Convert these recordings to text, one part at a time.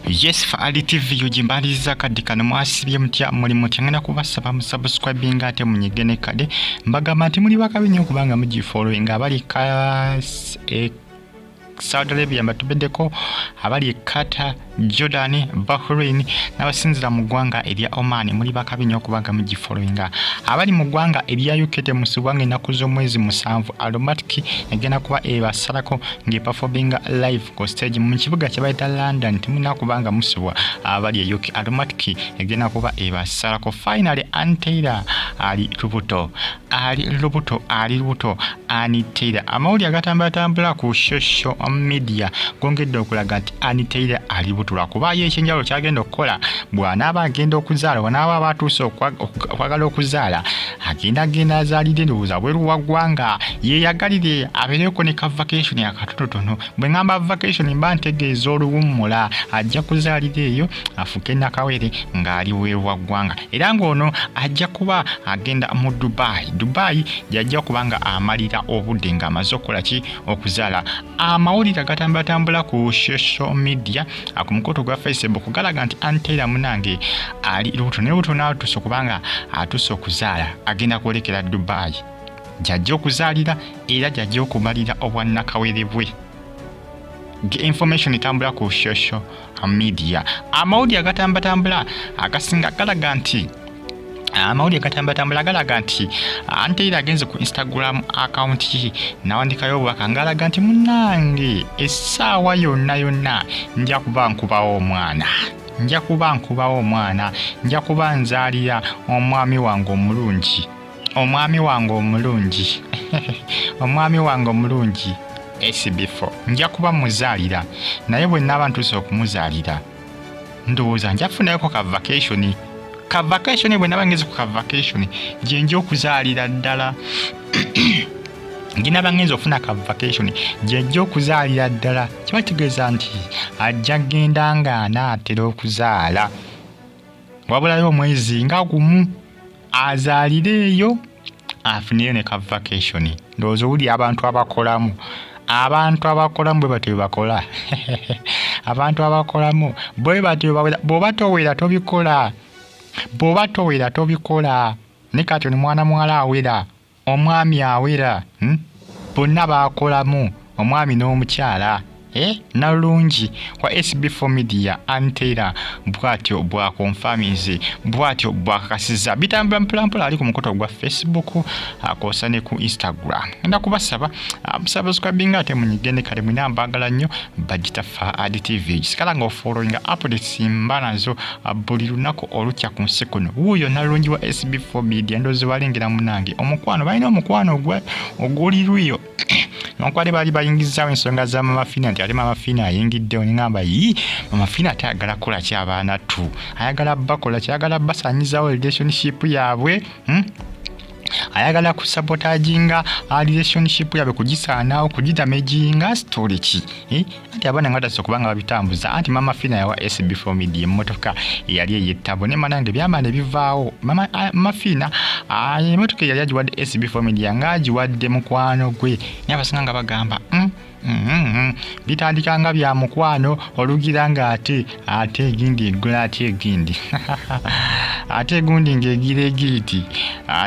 Yes, Faali TV yo mbaliriza kadde kano. Mwasibye mutya? Muli mutya? Ngenda kubasaba musubscribinga ate munyige ne kade. Mbagamba nti muli bakabi nnyo kubanga mugifollowinga. Abali ka Saudi Arabia mbatubeddeko, abali e Qatar, Jordan, Bahrain n'abasinzira mu ggwanga erya Oman, muli bakabi nnyo okubanga mugifollowinga. Abali mu ggwanga erya UK, temusubwanga ennaku z'omwezi 7, Aromatic egenda kuba ebasalako ng'eperforminga live ku stage mu kibuga kye bayita London. Temulina kubanga musubwa abali e UK, Aromatic egenda kuba ebasalako. Finally, Ann Taylor ali lubuto, ali lubuto, ali lubuto Ann Taylor. Amawulire agatambulatambula ku social media gongedde okulaga nti Ann Taylor ali lubuto, lwakubayo ekyenjawulo kyagenda okukola bw'anaaba agenda okuzaala, bw'anaaba aba atuuse okwagala okuzaala, agenda agenda azaalire ndowooza bweru wa ggwanga, yeeyagalire abeereko ne ka vacation akatonotono. Bwe ŋŋamba vacation, mba ntegeeza oluwummula. Ajja kuzaalira eyo, afuke nakawere ng'ali bweru wa ggwanga, era ng'ono ajja kuba agenda mu Dubai. Dubai gy'ajja kuba nga amalira obudde ng'amaze okukola ki? Okuzaala. Amawulire agatambulatambula ku social media, ku mukutu gwa Facebook, galaga nti Ann Taylor munange ali lubuto, naye lubuto n'atuuse okubanga atuuse okuzaala, agenda kwolekera Dubai gy'ajja okuzaalira era gy'ajja okumalira obwannakawere bwe. Information etambula ku social media, amawulire agatambatambula agasinga galaga nti, amawulire gatambatambula galaga nti Ann Taylor agenze ku Instagram account ye nawandikayo obubaka ng'alaga nti, "Munnange, essaawa yonna yonna nja kuba nkubawo omwana, nja kuba nkubawo omwana, nja kuba nzaalira omwami wange omulungi, omwami wange omulungi, omwami wange omulungi SB4, nja kuba muzaalira. Naye bwe naaba ntuuse okumuzaalira, ndowooza nja kufunayoko ka vacation, ka vacation. Bwe naba ngeze ku ka vacation, gye nja okuzaalira ddala. Ginaba ngenza okufuna ka vacation, gye nja okuzaalira ddala." Kiba kitegeeza nti ajja genda nga anaatera okuzaala, wabulayo omwezi nga gumu azaalire eyo, afuneyo ne ka vacation. Ndowooza owuli abantu abakolamu, abantu abakolamu bwe batyo bwe bakola. Abantu abakolamu bwe batyo. Bw'oba towera tobikola, bw'oba towera tobikola. Ne kati ono mwana muwala awera, omwami awera, Bonna bakolamu, omwami n'omukyala. Eh, nalungi kwa SB4 Media Ann Taylor bw'atyo bwakonfaminze, bw'atyo bwakakasiza. Bitambula mpolampola, ali ku mukutu gwa Facebook akosa ne ku Instagram. Ngenda kubasaba musubscribinga ate munyigende kale. Mwina mbagala nnyo. Bagita Faad TV, kisikala nga ofollowinga updates mba nazo buli lunaku olukya ku nsi kuno. Wuuyo nalungi wa SB4 Media. Ndowooza balengera munange omukwano, balina omukwano oguli lwiyo, newankubadde baali bayingizaawo ensonga za Mama Fina, nti ate Mama Fina ayingiddewo. Neŋamba, yi, Mama Fina ate ayagala kukola ki? Abaana tu ayagala bakola ki? Ayagala basanyizawo relationship yaabwe, Ayagala kusabotaginga relationship yaabwe, kugisaanawo, kugidamaginga. Story ki, eh? Anti abaana nga batase okuba nga babitambuza anti Mama Fina yawa SB4 Media emmotoka eyali ey'ettabo, ne manange byama ne bivaawo. Mama Fina emmotoka eyali agiwadde SB4 Media ng'agiwadde mukwano gwe, naye abasinga nga bagamba, Bitandika nga bya mukwano, olugira nga ate egindi eggula, ate egindi, ate egundi ng'egira egiiti."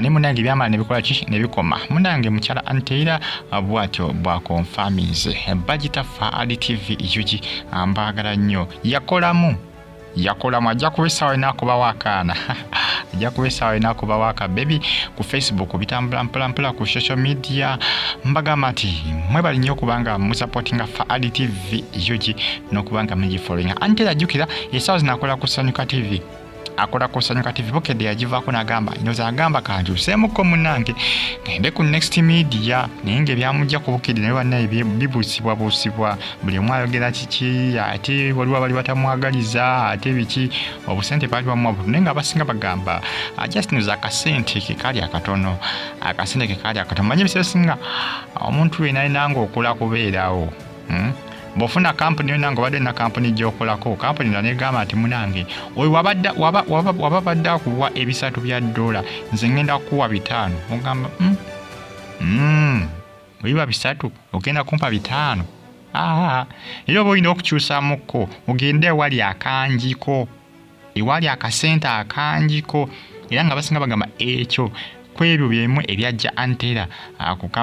Ne munange byamala ne bikola ki? Ne bikoma. Munange mukyala Ann Taylor bw'atyo bwakonfaminze. Bagita Faali TV UG, mbaagala nnyo. Yakolamu, yakolamu, ajja kuba essaawa ena akubawo akaana, ajja kuba essaawa ena akubawo akabebi. Ku Facebook bitambula mpolampola, ku social media. Mbagamba nti mwebali nnyo okubanga musupportinga Faali TV UG n'okubanga mugifollowinga. Ann Taylor, jjukira essaawa zino akola ku Sanyuka TV, akola ku Sanyuka TV. Bukedde yagivaako n'agamba, ndowooza agamba, "Kankyuseemuko munnange, ngende ku Next Media." Naye ng'ebyamujja ku Bukedde naye bannaye bibuusibwabuusibwa, buli omu ayogera kiki, ate waliwo abali batamwagaliza, ate biki, obusente baali bamuwa, naye nga abasinga bagamba just noza akasente ke kaali akatono, akasente ke kaali akatono. Manyi ebiseera bisinga omuntu yenna alina ng'okola kubeerawo, Bw'ofuna kampuni yonna nga obadde na kampuni gy'okolako, kampuni nga negamba nti, "Munange, oyo waba badde akuwa $300, nze ngenda kukuwa 500," ogamba, Bwe biba 3 ogenda kumpa 5." Era oba olina okukyusamukko ogende ewali akanjiko, ewali akasente akanjiko, era nga basinga bagamba ekyo kwebyo byemu ebyajja Antera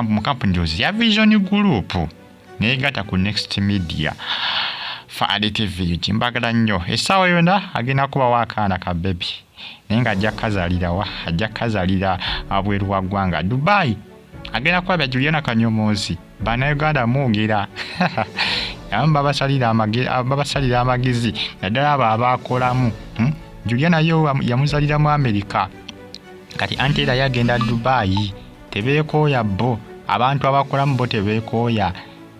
mu kampuni ndowooza ya Vision Group neyegatta ku Next Media. Faadi TV kimbagala nnyo, essaawa yonna agenda kubawo akaana ka bebi, naye nga ajja kukazaalira wa? Ajja kukazaalira bweru wa ggwanga, Dubai. Agenda kulabya Juliana Kanyomozi. Bannayuganda mwogera, abamu babasalira amagezi, naddala abo abakolamu. Juliana yo yamuzalira mu Amerika, kati Antera yagenda Dubai. Tebeekooya bo, abantu abakolamu bo tebeekooya.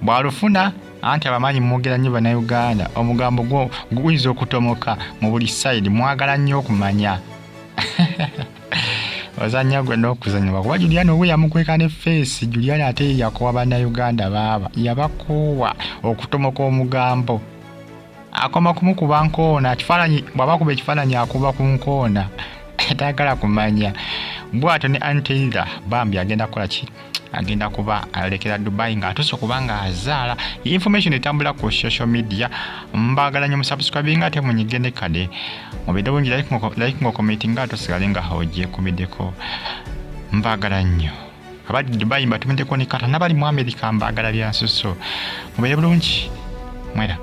Bw'alufuna anti abamanyi mwogera nnyo bannayuganda, omugambo gwo guyinza okutomoka mu buli side, mwagala nnyo okumanya. Ozannya gwe n'okuzannyibwa, kuba Juliana owe yamukweka ne face. Juliana ate yakowa bannayuganda, baaba yabakoowa okutomoka omugambo, akoma kumukuba nkoona kifaananyi. Bw'aba akuba ekifaananyi akuba ku nkoona, tayagala kumanya. Bw'atyo ne Anteira bambi agenda kukola ki? Agenda kuba ayolekera Dubai ng'atuuse okuba ng'azaala. Information etambula ku social media. Mbaagala nnyo, musubscribing ate munyige ne kade mubeere bulungi, like nga nga ate osigale nga ogyekumiddeko. Mbaagala nnyo abali Dubai, mbatumiddeko ne kata n'abali mu America, mbaagala byansusso. Mubeere bulungi mwera.